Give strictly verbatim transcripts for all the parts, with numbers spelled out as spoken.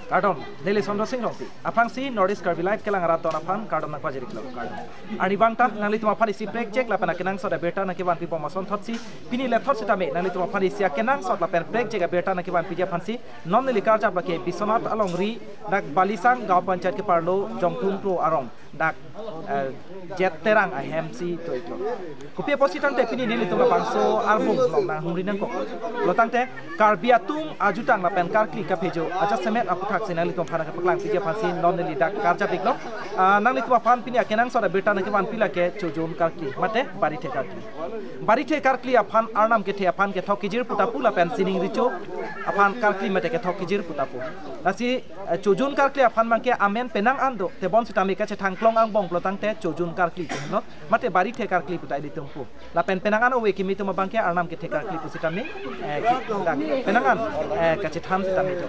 Kardom, neli Sondro Sing Rongpi. Aphrangsi North East Karbi Live kelang arat don aphan kardom nangpajir-iklo. Kardom. Arnivang ta nanglitum aphan isi prekjak lapen akenangsot abirta nangkevanpi bom asonthotsi, pini lethot sitame nanglitum aphan isi akenangsot lapen prekjak abirta nangkevanpiji aphansi, non neli karjap lake Biswanath alongri dak Balisang Gaon Panchayat keparlo Jongthum Pro arong dak, eh, Jet Terang ahemsi do-iklo. Kopi apotsi tangte pini nelitum labangso arbung along nanghumri nangkok. Lo tangte Karbi atum ajutang lapen karkli kaphejo ajasemet aputhaksi nanglitum aphan kapaklangpiji aphansi non neli dak karjap-iklo. Ah, nanglitum aphan pini akenangsot abirta nangkevanpi lake Chojun karkli mate Barithe karkli. Barithe karkli aphan Arnam kethe aphan kethok kejir pu ta pu lapen sining recho aphan karkli mate kethok kejir pu ta pu. Lasi, eh, Chojun karkli aphan abangke amen penang an do, tebon sitame kachethangklong angbong pulo tangte Chojun karkli henlo, mate Barithe karkli pu ta ilitum pu. Lapen penang an ove kimi atum abangke Arnam kethe karkli pusitame, eh, ki-, dak penang an, eh, kachethan sitame do.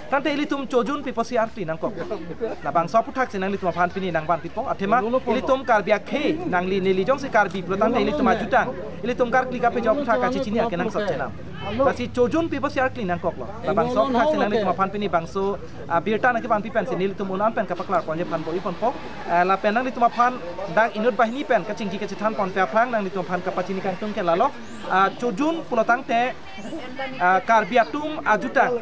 Tangte ilitum Chojun pi apotsi arkli nangkok. Labangso aputhaksi nanglitum aphan pini nangvanpipo. Athema ilitum Karbi akhei nangli neli jongsi Karbi pulo tangte ilitum ajutang, ilitum karkli kaphejo aputhak kachechini akenangsot chenam. Lasi Chojun pi apotsi arkli nangkoklo. Labangso aputhaksi nanglitum aphan pini bangso, ah, birta nangkevanpi pensi nelitum un-an pen kapaklarponji aphan bor-iponpo. Eh, lapen nanglitum aphan dak inut banghini pen kachingki kachethanponpe aphrang nanglitum aphan kapachini kangtung ke lalo. Ah, Chojun pulo tangte, ah, Karbi atum ajutang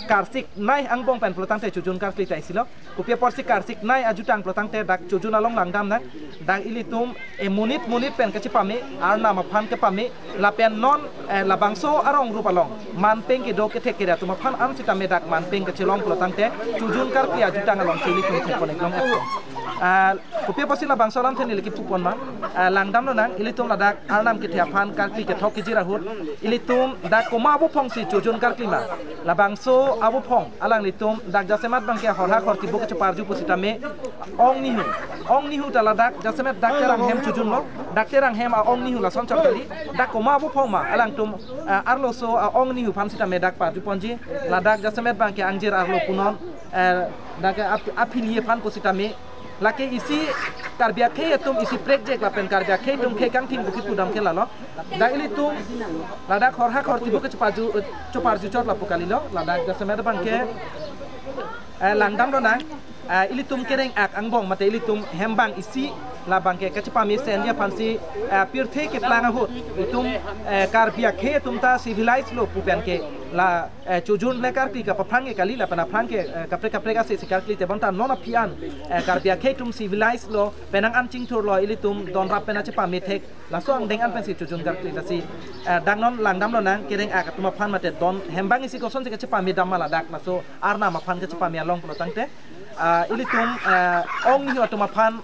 karsik nei angbong pen pulo tangte Chojun karkli ta isilo. Kopi apotsi karsik nei ajutang pulo tangte dak Chojun along langdam nang. Dak ilitum, eh, monit monit pen kachepame, Arnam aphan kepame, lapen non, eh, labangso arong rup along manpeng kedo kethek kere atum aphan an sitame dak manpeng kachelong pulo tangte Chojun karkli ajutang alongsi ilitum thekpon-iklong-et. Ah, kopi apotsi labangso alamthe neli kipupon ma, ah, langdamlo nang, ilitum ladak Arnam kethe aphan karkli kethok kejir ahut, ilitum dak komat abuphongsi Chojun karkli ma. Labangso abuphong alanglitum dak jasemet abangke horhak hortibuk kechoparju pusitame Ong Nihu. Ong Nihu ta ladak jasemet dak Terang hem Chojunlo. Dak Terang hem a-Ong Nihu lason chot kali. Dak komat abuphong ma alangtum, eh, arloso a-Ong Nihu aphan sitame dak parjuponji. Ladak jasemet abangke angjir arlo punon, eh, dak ap-, aphili aphan pusitame. Lake isi Karbi akhei atum isi prekjak lapen Karbi akhei atum khei kangthim pu kipudam ke lalo. Dak ilitum ladak horhak hortibuk kechoparju, eh, choparju chot lapu kalilo. Ladak jasemet abangke, eh, langdamlo nang, eh, ilitum kereng-ak angbong mate ilitum hembang isi labangke kachepame senji aphansi, eh, pirthe keplang ahut itum, eh, Karbi akhei atum ta civilized lo pu pen ke la, eh, Chojun le karkli kapaphrang ke kali lapen aphrang ke, eh, kaprek kaprek ase si karkli tebon ta non aphi an, eh, Karbi akhei atum civilized lo, penang an chingthurlo, ilitum don rap pen achepame thek. Laso angdeng an pensi Chojun karkli lasi, eh, dak non langdamlo nang kereng-ak atum aphan mate don hembang isi kosonsi kachepame dam ma ladak laso Arnam aphan kachepame along pulo tangte, ah, ilitum, eh, Ong Nihu atum aphan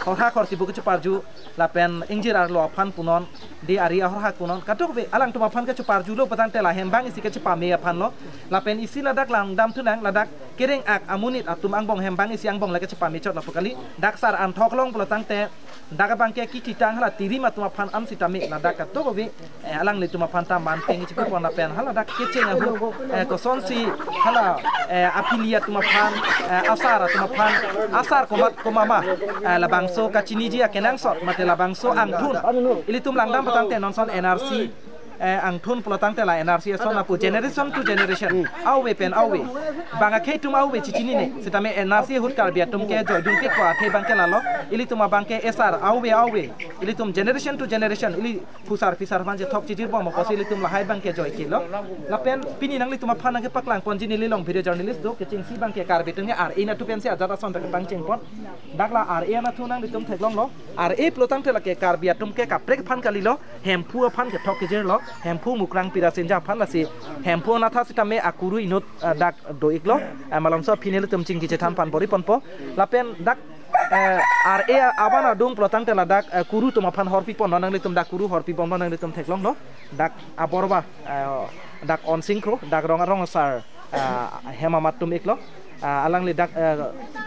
horhak hortibuk kechoparju lapen ingjir arlo aphan punon, di ari ahorhak punon, kadokave alangtum aphan kachoparjulo pu tangte la hembang isi kachepame aphanlo. Lapen isi ladak langdamthu nang, ladak kereng-ak amonit atum angbong hembang isi angbong la kachepame chot lapu kali. Dak sar anthok along pulo tangte dak abangke kithitang hala tirim atum aphan an sitame ladak kadokave, eh, alanglitum aphan ta manpeng kechipipon lapen hala dak kecheng ahut, eh, kosonsi hala, eh, aphili atum aphan, eh, asar atum aphan, asar komat komat ma, eh, labangso kachiniji akenangsot mate labangso angthun ilitum langdam pu tangte non ason N R C, eh, angthun pulo tangte la N R C ason lapu generation to generation, ave pen ave. Bang akhei atum ave chechinine, sitame N R C ahut Karbi atum ke joidun pikpo akhei abangke lalo. Ilitum abangke esar ave ave, ilitum generation to generation ili phusar phisar aphan chethok chijir bom apotsi ilitum lahai abangke joikelo. Lapen pini nanglitum aphan nangkepaklangponji neli long video journalist do, kechengsi abangke Karbi atum ke R A anatthu pensi ajat ason ta kepangchengpon. Dak la R A anatthu nanglitum theklonglo. R A pulo tangte lake Karbi atum ke kaprek aphan kalilo, Hemphu aphan kethok kejirlo, Hemphu Mukrang Pirasinja aphan lasi, Hemphu anattha sitame akuru inut, eh, dak do-iklo, eh, malomso aphi nelitum chingki chethanpon bor-iponpo, lapen dak, eh, R A aban adung pulo tangte ladak, eh, kuru atum aphan horpipon, nanglitum dak kuru horpibomlo nanglitum theklonglo, dak aborba, eh, dak Onsing Kro, dak rong arong asar, ah, hem amat tum-iklo. Ah, alangli dak, eh,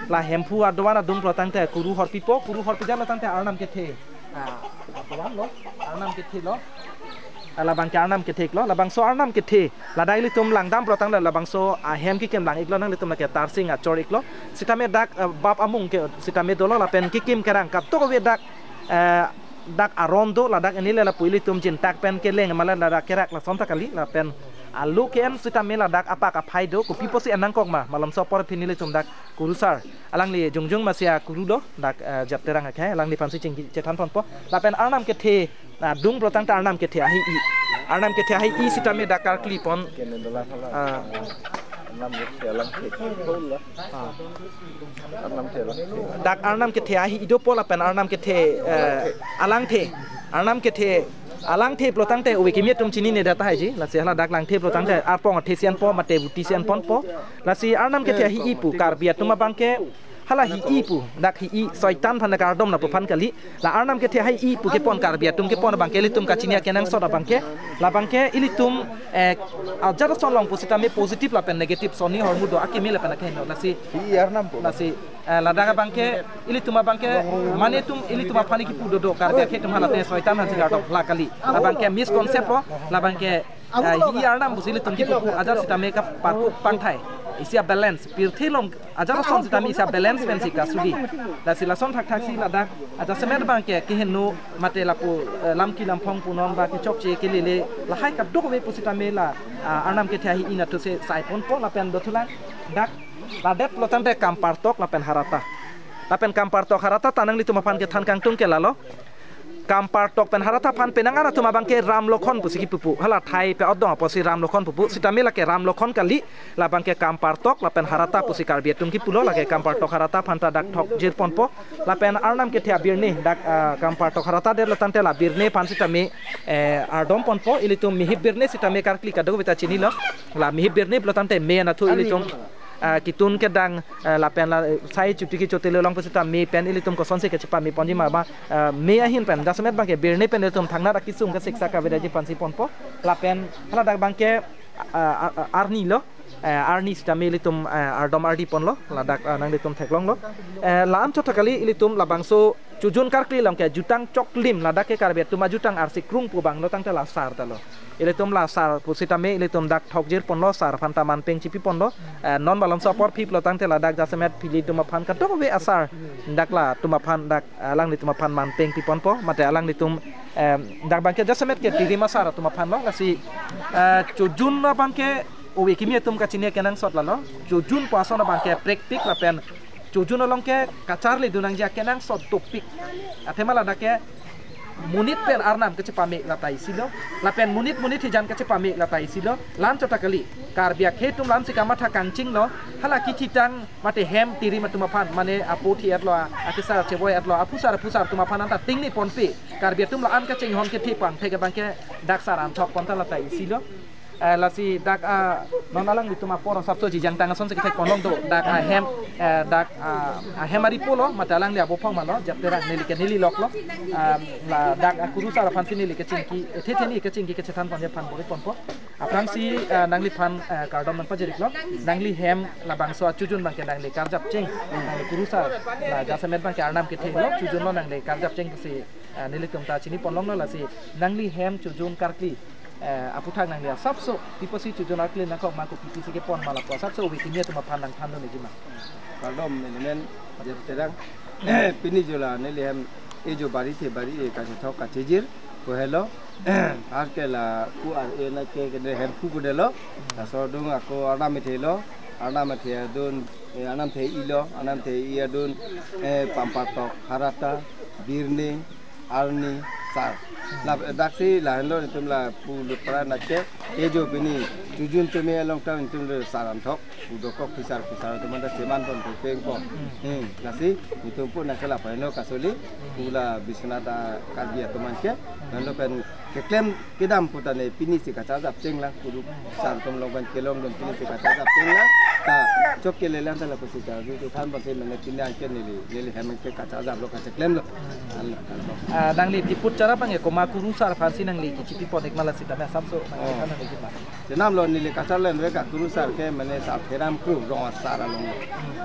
la Hemphu adovan adung pulo tangte kuru horpipo, kuru horpijatlo tangte Arnam kethe. Ah, adovan lo, Arnam kethelo. Ah, labangke Arnam kethe-iklo, labangso Arnam kethe. Ladak ilitum langdam pulo tangte labangso ahem kekim lang-iklo, nanglitum lake Tarsing achor-iklo. Sitame dak, eh, bap amung ke sitame dolo lapen kekim kerang kadokave dak, eh, dak aron do, ladak ini le lapu ilitum jintak pen keleng ma le ladak kerak lason ta kali lapen Alo ke-en sitame ladak apak aphai do, kopi pusi en nangkok ma, malomso apor aphi nelitum dak kurusar. Alangli jongjong masi akuru do, dak, eh, Japterang akhei, alangliphan si chingki chethan ponpo. Lapen arnam kethe, ah, dung pulo tangte arnam kethe ahi-i. Arnam kethe ahi-i sitame dak karkli pon. Ah. Ah. Dak arnam kethe ahi-i dopo lapen arnam kethe, eh, alangthe. Arnam kethe alangthe pulo tangte ove kimi atum chinine dak tahai ji. Lasi hala dak langthe pulo tangte arpong athe si enpo mate buti si enponpo. Lasi arnam kethe ahi-i pu Karbi atum abangke hala hi-i pu, dak hi-i soitan aphan kardom lapu aphan kali. La arnam kethe ahi-i pu kepon Karbi atum kepon abangke ilitum kachini akenangsot abangke. Labangke ilitum, eh, ajat ason along pusitame positive lapen negative sonni ahormu do akimi lapen akeheno. Lasi hi-i arnam pu. Lasi, eh, ladak abangke ilitum abangke mane tum ilitum aphan kipu dodo Karbi akhei atum halate soitan aphan si kardom la kali. Labangke misconcept lo, labangke, eh, hi-i arnam pusi ilitum kipu ajat sitame kaparkuk pangthai. Isi abalance, pirthe along ajat ason sitame isi abalance pensi kasudi. Lasi lason thakthak si ladak ajasemet abangke keheno mate lapu, eh, lamki lamphong punon ba kechokche kelele lahai kadokave pusitame la, ah, arnam kethe ahi-i nathu si sai ponpo lapen dothulang dak ladet pulo tangte Kampartok lapen Harata. Lapen Kampartok Harata ta nanglitum aphan kethan kangtung ke lalo. Kampartok pen Harata aphan penang an atum abangke Ram Lokhon pusi kipupu. Hala thai pe odong apotsi Ram Lokhon pupu. Sitame lake Ram Lokhon kali, labangke Kampartok lapen Harata pusi Karbi atum kipulo, lake Kampartok Harata aphan ta dak thokjir ponpo. Lapen arnam kethe abirne dak, ah, Kampartok Harata det pulo tangte la birne aphan sitame, eh, ardom ponpo, ilitum mihip birne sitame karkli kadokave ta chinilo. La mihip birne pulo tangte me nathu ilitum, ah, ketun kedang, eh, lapen la, eh, sai chuti kechote le along pusita me pen ilitum kosonsi kachepame ponji ma ba, eh, me ahin pen jasemet abangke birne pen ilitum thangnat akisung kasiksa kavedaji aphansi ponpo. Lapen hala dak abangke, ah, ah, ah, arni lo, eh, arni sitame ilitum, eh, ardom ardi ponlo, ladak, ah, nanglitum theklonglo. Eh, la-an chot kali ilitum labangso Chojun karkli along ke jutang choklim, ladak ke Karbi atum ajutang arsi krung pu abang lo tangte la sar ta lo. Ilitum la sar pusitame ilitum dak thokjir ponlo, sar aphan ta manpeng chipi ponlo. Eh, non malomso apor aphi pulo tangte ladak jasemet philitum aphan kadokave asar dak latum aphan dak alanglitum aphan manpeng pi ponpo, mate alanglitum, em, dak abangke jasemet ke tirim asar atum aphan lo. Lasi, eh, Chojun abangke ove kimi atum kachini akenangsot lalo. Chojun pu ason abangke prekpik lapen Chojun along ke kacharli dun nangji akenangsot dopik. Athema ladak ke monit pen arnam kachepame lata isi lo. Lapen monit monit hijan kachepame lata isi lo. La-an chot kali. Karbi akhei atum la-ansi kamatha kangchinglo. Hala kithitang mate hem tirim atum aphan, mane apo thi-et lo, akesar chevoi-et lo, aphusar aphusar atum aphan anta tingni ponpe. Karbi atum la-an kachinghon kethe pangthek abangke dak sar anthok pon ta lata isi lo. Eh, lasi dak, ah, non alanglitum apor asapso chijangtang asonsi kethek ponlong do. Dak ahem, eh, dak, ah, ahem ari pulo, mate alangli abophong ma lo, Japterang neli ke neli lok lo. Ah, ladak akurusar aphansi neli kachingki, eh, the the ni kachingki kachethan ponji aphan bor-i ponpo. Aphrangsi, ah, nangliphan, eh, kardom nangpajir-iklo. Nangli hem labangso a-Chojun abangke nangli karjap cheng. Nangli kurusar, la jasemet abangke arnam kethe lo, Chojun lo nangli karjap cheng pusi, ah, nelitum ta chini ponlonglo. Lasi nangli hem Chojun karkli, eh, aputhak nangli asapso pi pusi Chojun arklin nangkok ma, kopi pusi kepon ma lapu asapso ove kimi atum aphan nangthan dun-ikji ma. Kardom, neli men Japterang. Pini jo la neli hem ejo bari the bari e kachethok kachejir ko helo. Arke la ku ar e na ke ke hem ku ku delo. Laso adung ako arnam kethe lo. Arnam kethe adun, eh, arnam kethe-i lo, arnam kethe-i adun, eh, Kampartok, Harata, Birne, Arni, Sar. La, daksi lahenlo nelitum lapu lut para nat ke, ejo pini Chojun tumi along ta nelitum le sar anthok, pu dokok phisar phisar atum anta cheman pon pengpo. Hmm, lasi nelitum pu nat ke lapu henlo kasoli, pu la Biswanath a-Karbi atum an ke, lahenlo pen keklem kedam putane pinisi kacharjap chenglang, kurusar atum along pen kelongdun pinisi kacharjap chenglang. Ta chok kelelang ta lapusi charju tu than pon si mane pini anke neli, neli hem ke kacharjaplo, kacheklemlo. An, an. Ah, nangli tiput chara abangke komat kurusar aphansi nangli kichipi pon-ik ma, la sitame asapso nangli Oh. than nangli kima. Chenam lo neli kacharlem re ka kurusar ke mane Sar Theram Kro, rong asar along.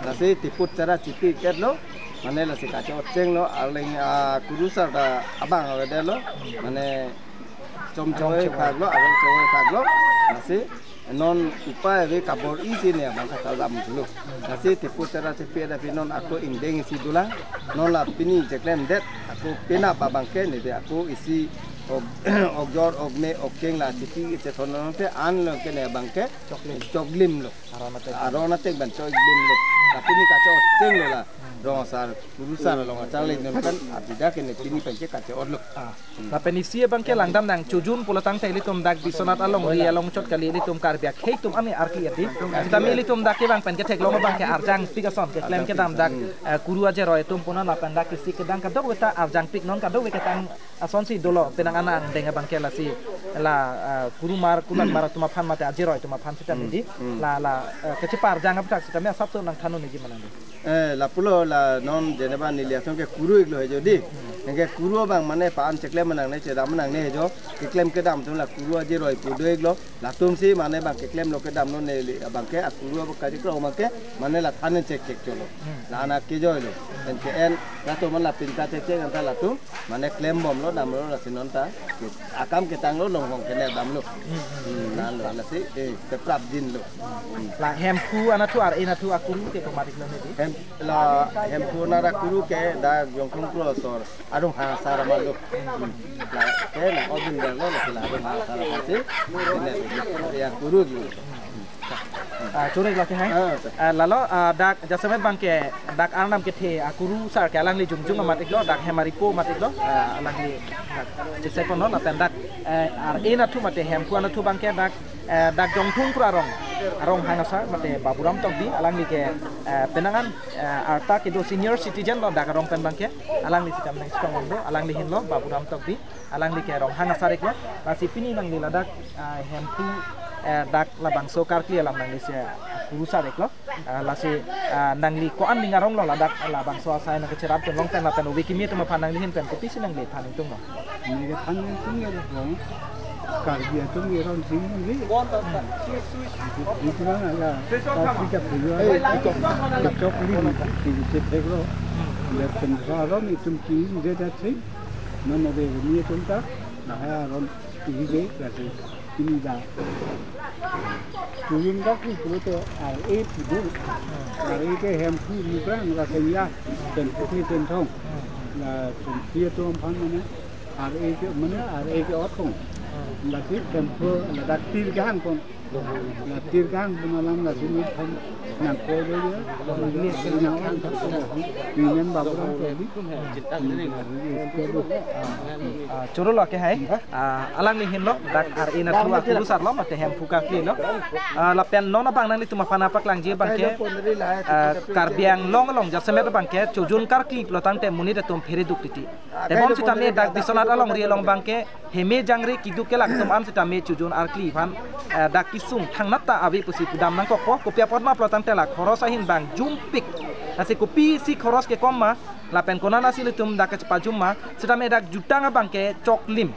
Lasi tiput chara chipi-iklo, mane lasi kachot chenglo, arleng, ah, kurusar ta abang avedetlo, mane chom chom choi choi. Phaklo, arong choi phaklo, lasi non upai ave kabor-i si ne abang kacharjap mulo. Lasi tiput chara chipi-et aphi non ako ingdeng isi dolang, non la pini cheklemdet, ako penap abangke nede ako isi ok, okjor, okme, okkeng la chipi chethon lote an lo ke ne abang ke choklim, choklim lo. Aron atek, aron atek ban choklim lo. Tapi ne kache-otcheng lo la. Rong asar, kurusar along achang le non kan abida ke ne pini pen ke kache-ot lo. Ah. Lapen isi abang ke langdam nang chojun pulo tangte ilitum dak Biswanath alongri along chot kali, ilitum Karbi akhei atum ami arkli ati. Sitame ilitum dak kevang pen ketheklong abang ke arjangpik ason keklem kedam dak, eh, kuru ajeroi atum puna lapen dak isi kedang kadokave ta arjangpik non, kadokave ketang asonsi dolo penang anang deng abang ke lasi la, eh, kurumar kulakmar atum aphan mate ajeroi atum aphan sitame di la la, eh, kacheparjang aputhak sitame asapso nangthan un-eji ma nang di. Eh, lapulo la non jeneba neli ason ke kuru-iklo he jo di. Anke kuru abang mane pa-an cheklem nangne, chedam nangne he jo. Keklem kedam atum la kuru ajeroi pu do-iklo. Latumsi mane abang keklem lo kedam lo neli abang ke akuru abang kachekroi abang ke mane la than chek chek cholo. La anak kejoi lo. Anke en latum la pin kachek chek anta latum mane klembomlo damlo lasi non ta akam ketanglo longhong kene damlo. Hmm, nalo lasi, eh, keprapjinlo. Hmm. La Hemphu anatthu ar-e anatthu akuru ke komat-iklo ne di? Hem, la Hemphu anatthu akuru ke dak Jongthung Kro asor Arong Hangasar amat lo. Hmm. La ke nang-odun lo, la ke la Arong Hangasar amat si. Kene ya kuru lo. Ah, choro-iklo ke hai. Ah, sir. Ah, lalo, ah, dak jasemet abang ke dak arnam kethe akurusar ke alangli jongjung amat-iklo, dak Hemaripo amat-iklo, ah, alangli dak chesai ponlo lapen dak, eh, ar-e anatthu mate Hemphu anatthu abang ke dak, eh, dak Jongthung Kro arong, Arong Hangasar mate Baburam Tokbi, alangli ke, eh, penang an, eh, arta kedo senior citizen lo dak arong pen abang ke, alangli sitame nangchetong do, alangli ahin lo Baburam Tokbi. Alangli ke Rong Hangasar-iklo, lasi pini nangli ladak, ah, Hemphu, eh, dak labangso karkli alam nangli si, ah, kurusar-iklo. Ah, lasi, ah, nangli ko-an ning arong lo ladak labangso asai nangkecherap pen longpen lapen ove kimi atum aphan nangli ahin pen kopisi nangli than ingtunglo? Neli than ingtung ya dong. Karbi atum ya dong sing nangli. Itu kan ya, tapi kita punya, eh, itu, itu kali ini, itu cetek lo. Ya, pensaron itu kini dia datang. Non ove kimi atum ta, lahai aron isi ke, lasi pini dak chojun karkli pulote ar-e pu do, ar-e ke Hemphu Mukrang, lasi ya, pen putri pen thong. La Hemphu atum aphan mane, ar-e ke mane, ar-e ke othong. Lasi Hemphu ladak tir kehang pon. La tir kehang pon alam lasi mi thang nangkoi lo ya. Nang-an thang ko. Pini Baburam Tokbi. Ah, choro-iklo ke hai. Ah, alangli ahin lo, dak ar-e anatthu akurusar lo, mate Hemphu karkli lo. Ah, lapen non abang nanglitum aphan paklangji abang ke, ah, Karbi Anglong along jasemet abang ke chojun karkli pulo tangte monit atum phere duk titi. Tebon sitame dak Biswanath alongri along abang ke heme jangre keduk kelak atum an sitame chojun karkli aphan, eh, dak kesung thangnat ta ave pusi pudam nangkokpo, kopi apot ma pulo tangte la khoros ahin abang jumpik. Lasi kopisi khoros kekom ma, lapen konatsi ilitum dak kachepajum ma, sitame dak jutang abang ke choklim.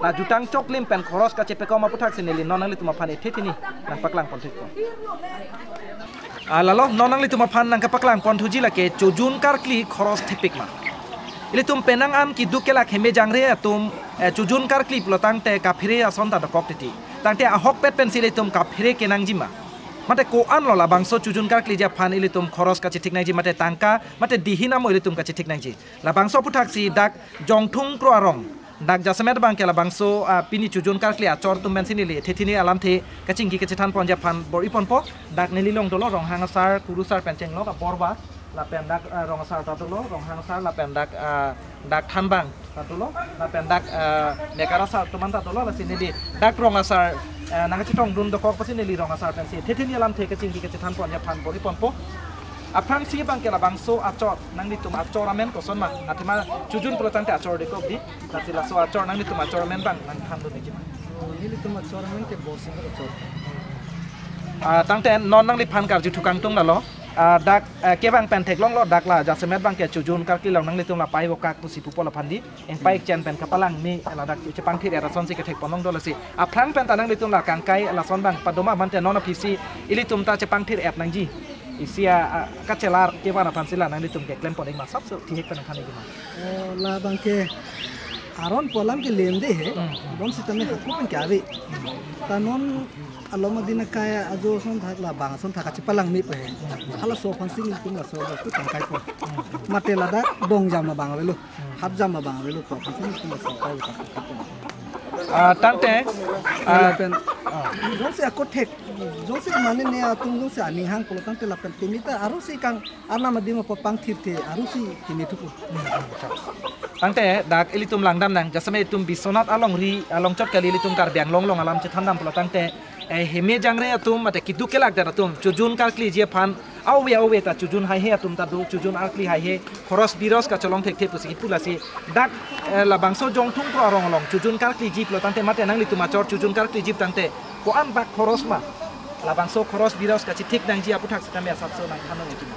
La jutang choklim pen khoros kachepekom aputhak si neli non nanglitum aphan ethe thini nangpaklang pon thekpo. Ah, lalo non nanglitum aphan nangkepaklang pon thuji lake chojun karkli khoros thepik ma. Ilitum penang an keduk kelak heme jangre atum, eh, chojun karkli pulo tangte kaphere ason ta dokok titi. Tangte ahokpet pensi ilitum kaphere kenangji ma. Mate ko-an lo labangso chojun karkliji aphan ilitum khoros kachethik nangji mate tangka, mate dihin amo ilitum kachethik nangji. Labangso aputhak si dak Jongthung Kro arong, dak jasemet abang ke labangso, ah, pini chojun karkli achor atum pensi neli ethe thini alamthe kachingki kachethan ponji aphan bor-i ponpo. Dak neli along dolo Rong Hangasar kurusar pen chenglok aborba, lapen dak, ah, Rong Asar ta dolo, Rong Hangasar lapen dak, ah, dak Thanbang ta dolo, lapen dak, ah, Nekar Asar atum an ta dolo, lasi neli dak Rong Asar, ah, nangkachetongdun dokok pusi neli Rong Asar pensi ethe thini alamthe kachingki kachethan ponji aphan bor-i ponpo. Aphrangsi abang ke labangso achor, nanglitum achor amen koson ma, athema chojun pulo tangte achor dokok di, lasi laso achor nanglitum achor amen abang nangthandun nangji ma. Oh, nelitum achor amen ke Borsing achor. Ah, tangte non nangliphan karju thukangtung lalo. Ah, dak, eh, kevang pen theklonglo dak la jasemet abang ke chojun karkli along nanglitum la pai vokak pusi pupo laphan di. Ingpai ikchen pen kapalang ni ladak chepangthir-et asonsi kethek ponlong do lasi. Aphrang pen ta nanglitum la kangkai lason abang padoma mante non aphisi ilitum ta chepangthir-et nangji. Isi a, a, kachelar kevan aphansi la nanglitum keklem pon-ik ma sapso thihek pen nangthan-ikji ma. Oh, la abang ke Aron pu alam ke lem de he. Hmm. Bonsitame hako pen ke ave. Ta non alom adin akai ajo ason thak labang ason thak kachepalang me pe he. Halaso aphansi nelitum laso abastu tangkai po. Mate ladak dongjam abang avelo. Hatjam abang avelo pu aphansi nelitum laso akai po. Ah, tangte, ah, lapen, ah, jongsi ako thek, jongsi mane ne atum jongsi aning hang pulo tangte lapen timi ta arusi kang anam adim apot pangthirthe arusi kimi thupo. Tangte dak ilitum langdam nang, jasemet itum Biswanath alongri along chot kali, ilitum Karbi Anglong along alam chethandam pulo tangte, eh, heme jangre atum mate keduk kelak det atum chojun karkliji aphan, ave ave ta chojun haihe atum ta do, chojun arkli haihe, khoros biros kacholong thekthe pusi kipu lasi dak, eh, labangso Jongthung Kro arong along chojun karkliji pulo tangte mate nanglitum achor chojun karkliji tangte ko-an bak khoros ma? Labangso khoros biros kachethik nangji aputhak sitame asapso nangthan nang itum.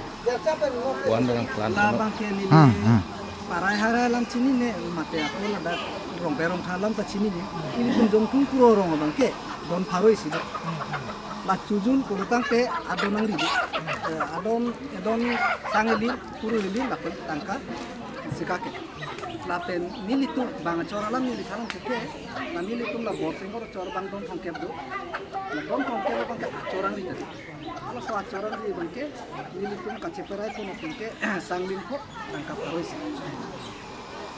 Wan barang plan. Labang ke neli, hmm, hmm, parai harai alam chinine, mate ako ladak Rongphe Rongtha alam ta chinine. Ilitum Jongthung Kro arong abang ke don pharo isi do. La chojun pulo tangte adon nangri do. Eh, adon, adon sang ili, phurui ili lapen tangka sika ke. Lapen nelitum bang achor alam neli than nang ke, la nelitum la Borsing Bor achor abang don thomkep do. La don thomkep abang ke achor angri ta. Halaso achor angri abang ke nelitum kacheparai pon apin ke sang lim pho tangka pharo isi.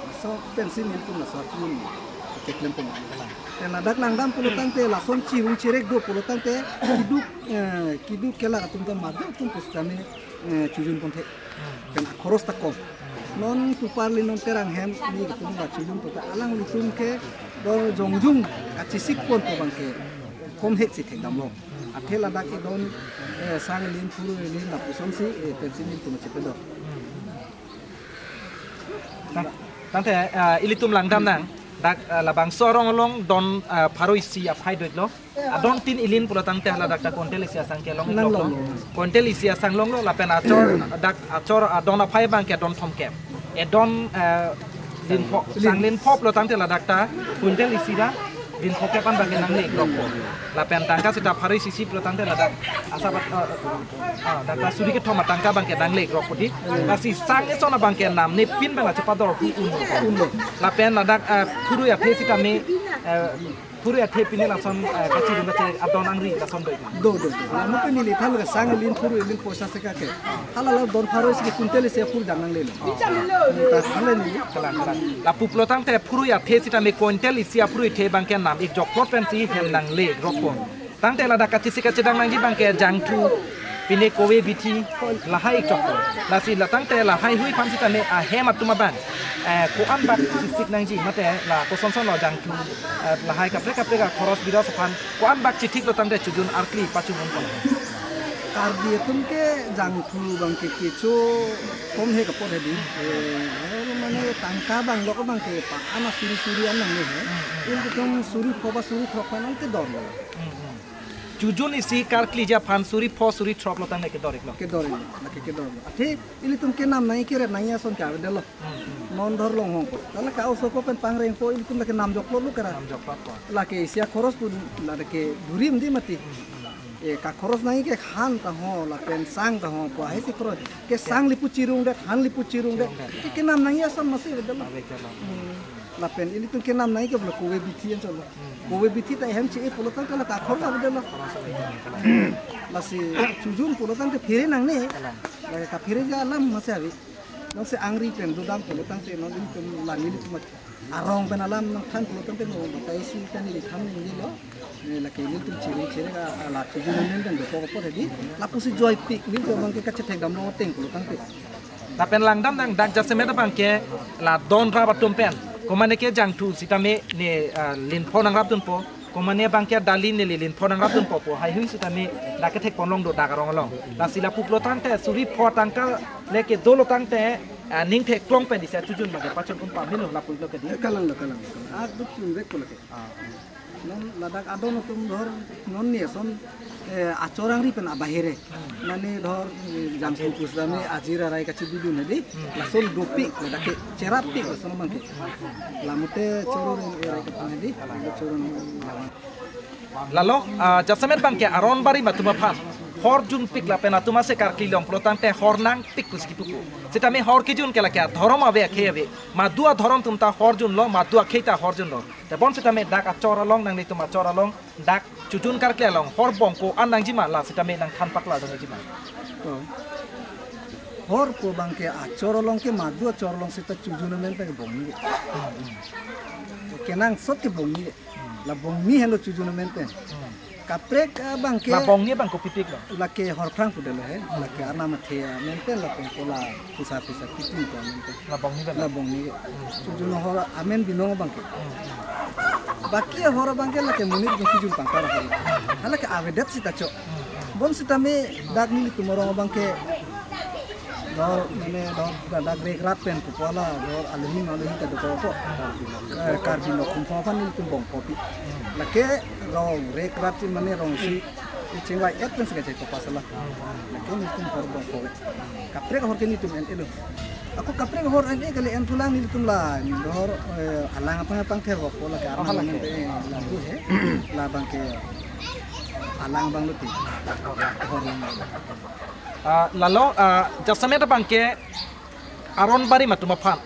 Laso pensi nelitum laso achojun keklem pon. Te ladak langdam pulo tangte lason chirung chirek do pulo tangte keduk, eh, keduk kelak atum ta madu atum pusitame, eh, chojun ponthe. Pen akhoros ta kom. Non Tuparli non Terang hem nelitum ba chojun pota alanglitum ke dor jongjung kachesik pon pu abang ke kom hek si thekdamlo. Athe ladak edon, eh, sang ilin phurui ilin lapusonsi, eh, pensi nelitum chepedo. Tang-, tangte, eh, ilitum langdam nang dak, eh, labangso arong along don, eh, pharo isi aphai doiklo. Adon tin ilin pulo tangte hala dak ta quintal isi asang kelong. Nang iklok long, long. Quintal isi asang longlo lapen achor dak achor adon aphai abang ke don thomkep. Edon, eh, lin pho, sang lin pho pulo tangte ladak ta quintal isi ra lin pho kep an abang ke nangle iklokpo. Lapen tangka seta pharo isi pulo tangte ladak asap, eh, ah, dak ta suri kethom atangka abang ke nangle iklokpo di. Lasi sang eson abang ke namne pin abang la chepador hu un. Un. Lapen ladak, eh, phurui athe sitame, eh, phurui athe pine lason, eh, kachirung kache adon angri lason do. Do, do, do. Lamu ke neli than ke sang ilin phurui ilin poisa sika ke. Hala la don pharo isi ke quintal isi aphurui dam nanglelo. Ta hala ni. Kalang, kalang. Lapu pulo tangte phurui athe sitame quintal isi aphurui athe abang ke nam ikjok plot pensi hem nangle rokpon. Tangte ladak kachesik kachedang nangji abang ke jangthu pine kove bithi lahai choklo. Lasi la tangte lahaihui aphan sitame ahem atum abang, eh, ko-an bak chesik nangji mate la kosonson lo jangthu, eh, lahai kaprek kaprek akhoros biros aphan ko-an bak chethiklo tangte chojun arkli pachojun pon. Karbi atum ke jangthu abang ke kecho kom he kapot he di. Eh, mane tangka abang lok abang ke pa ana suri suri an nangne he. Ilitum suri pho ba suri throk aphan nangkedorlo. Chojun isi karkliji aphan suri pho suri throk lo tangte kedor iklo. Kedor iklo, lake kedor iklo. Athe ilitum kenam nangji keret nangji ason ke avedetlo. Non dhor longhong ko. Tala ka oso ko pen pangreng ko ilitum lake namjok lo lo kara. Namjok lo ko. Lake isi akhoros pun lake durim di mati. Eh, ka khoros nangji ke han ta ho lapen sang ta ho ko ahe si khoros. Ke sang lipu chirung det, han lipu chirung det. Chirung det. Ke kenam nangji ason masi avedetlo. Avedetlo. Hmm. Lapen ilitum kenam nangji ke pulo kove bithi an cholo. Kove bithi ta hem che-e pulo tangte la ka khoros avedetlo. Lasi chojun pulo tangte phere nangne. La ka phere ja alam masi ave. Nonsi angri pen dodam pulo tangte non ilitum la nelitum arong pen alam nangthan pulo tangte non batai si kan neli than neli lo. Eh, lake nelitum chirung chirek a, a la chojun amen pen dokok apot he di. Lapusi joipik nelitum abang ke kachethekdamlo ateng pulo tangte. Lapen langdam nang dak jasemet abang ke la don rap atum pen. Komane ke jangthu sitame ne, ah, lin pho nangrapdunpo. Komane abang ke dali neli lin pho nangrapdunpo pu haihui sitame dak kethek ponlong do dak arong along. Lasi lapu pulo tangte suri pho tangka le kedolo tangte, ah, ning theklong pen isi achojun abang ke pachun un pamelo lapu lo ke di. Kalang lo, kalang lo. Ak duk chun vek pulo ke. Ah. Non ladak adon atum dhor non ni ason, eh, achor angri pen abahere. Mane dhor, eh, jangthu pusitame ajir arai kachibidun he di. Lason dopik ladak ke cherapik lason abang ke. Lamote choro rai kapan he di. Choro. Lalo, ah, jasemet abang ke aron barim atum aphan Hor junpik lapen atum ase karkli long pulo tangte hor nangpik pusi kipupo. Sitame hor kijun ke lake adhorom ave akhei ave. Madu adhorom atum ta hor junlo, madu akhei ta hor junlo. Tebon sitame dak achor along, nanglitum achor along, dak chojun karkli along hor bong ko-an nangjima, la sitame nangthan paklardun nangjima. To. Hor pu abangke achor along ke, madu achor along seta chojun amen pen ke bongni ke. Kenangsot ke bongni ke. La bongni henlo chojun amen pen. Kaprek abangke. La bongni abang kopipik lo? Lake horphrang pudelo he. Lake arnam athe amen pen lapen kola pisa pisa pitin ko amen pen. La bongni abang? La bongni ke. Chojun hor amen binong abangke. Baki hor abangke lake monit ke kijun pangkar hor. Halake avedet seta cho. Bonsitame dak nelitum arong abangke dor mane dor dak rekrat pen pupo la dor aluhi maluhi ta dokok. Eh, Karbi Nokhum Pho aphan nelitum bong kopi. Lake rong rekrat si mane rong si chingvai et pen si kachai kopas la. Lake nelitum hor bong ko. Kaprek hor ke nelitum en-elo. Ako kaprek hor en-e kali, en pulang nelitum la dor, eh, alang aphan pangther bok ko lake. Oh, arnam halake. Amen pen, eh, lapu he. Labangke alang abang lo ti. Hor lang abang. Ah, lalo, ah, jasemet abangke aron barim atum aphan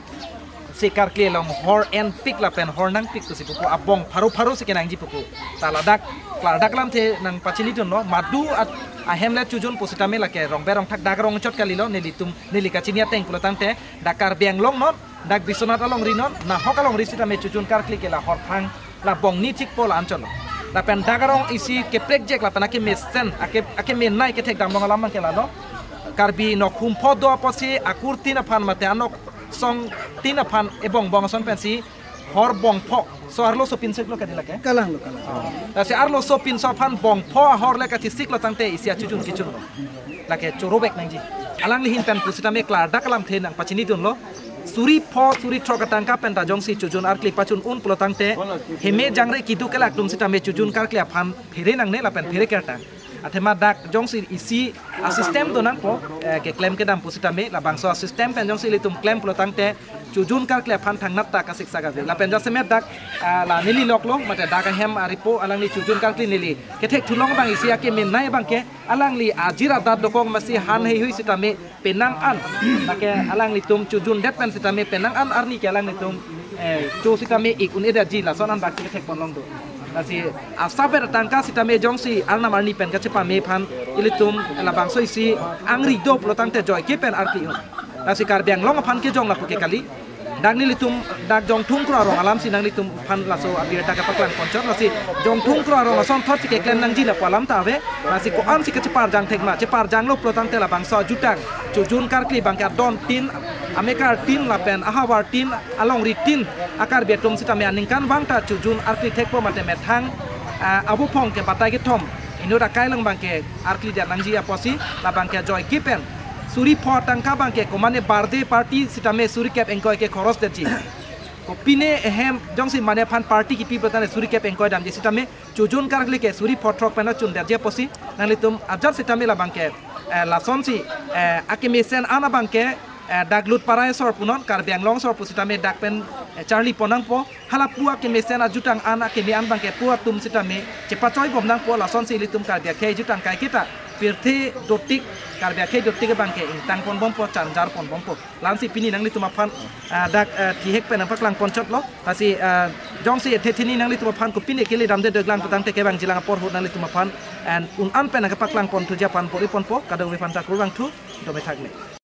si karkli along hor enpik lapen hor nangpik pusi pupo, abong pharo pharo si kenangji pupo. Ta ladak, ladak alamthe nangpachinidunlo, madu at-, ahem le chojun pusitame lake rongbe rongthak dak rong chot kalilo, nelitum, neli kachini ateng pulo tangte, dak Karbi Anglong non, dak Biswanath alongri non, nahok alongri sitame chojun karkli ke la horphrang la bongni thikpo la anchotlo. Lapen dak arong isi keprekjek lapen akemesen, ake, akemenei kethekdam long alam abangke lalo. Karbi Nokhum Pho do apotsi akur tin aphan mate anok song tin aphan ebong bong ason pensi hor bong pho. So arloso pinsiklo kadi lake? Kalang lo, kalang. Oh. Lasi arloso pinso aphan bong pho ahor le kathisiklo tangte isi achojun kichunlo. Lake choro vek nangji. Alangli ahin pen pusitame klardak alamthe nangpachinidunlo. Suri pho, suri throk atangka pen ta jongsi chojun karkli pachun un pulo tangte, heme jangre kedo kelak atum sitame chojun karkli aphan phere nangne lapen phere kertang. Athema dak jongsi isi asystem do nangpo, eh, keklem kedam pusitame, labangso asystem pen jongsi ilitum klem pulo tangte, chojun karkli aphan thangnat ta kasiksak ave. Lapen jasemet dak, ah, la neli loklo, mate dak ahem aripo, alangli chojun karkli neli kethek thulong abang isi akemenei abangke, alangli ajir adat dokok masi han heihui sitame penang an. Lake alanglitum chojundet pen sitame penang an arni ke alanglitum, eh, cho sitame ik un-edetji lason an dak si kethek ponlong do. Lasi asapet atangka sitame jongsi arnam arni pen kachepame aphan ilitum labangso isi angri do pulo tangte joike pen arti un. Lasi Karbi Anglong aphan ke jong lapu ke kali. Dak nelitum dak Jongthung Kro arong alamsi nanglitum aphan laso abirta kepaklang ponchot, lasi Jongthung Kro arong asonthot si keklem nangji lapu alam ta ave. Lasi ko-an si kacheparjang thekma, cheparjanglo pulo tangte labangso ajutang chojun karkli abangke adon tin, amekar tin lapen ahavar tin, alongri tin a-Karbi atum sitame aningkanvang ta chojun karkli thekpo mate methang, ah, abuphong ke batai kethom inut akai along abangke karklidet nangji apotsi labangke joike pen suri pho atangka abangke komane birthday party sitame suri kep ingkoi ke khoros detji. Kopine ahem jongsi mane aphan party kipi pulo tangte suri kep ingkoi damji sitame chojun karkli ke suri pho throk pen chundetji apotsi nanglitum ajat sitame labangke, eh, lasonsi, eh, akemesen an abangke, eh, dak Lutparai asor punon, Karbi Anglong asor pusitame dak pen, eh, charli pon nangpo. Halapu akemesen ajutang an akeme an abangke pu atum sitame chepachoi bom nangpo, lasonsi ilitum Karbi akhei jutang kaiketa pirthe dotik, Karbi akhei dotik abangke ingtang pon bompo, chanjar pon bompo. Lamsi pini nanglitum aphan, ah, dak, ah, thihek pen nangpaklang ponchotlo. Lasi, ah, jongsi ethe thini nanglitum aphan kopine kele damde deglang pulo tangte kevangjilang apor ahut nanglitum aphan, and un-an pen nangkepaklang ponthuji aphan pori ponpo, kadokave aphan ta kurvangthu, dome thakme.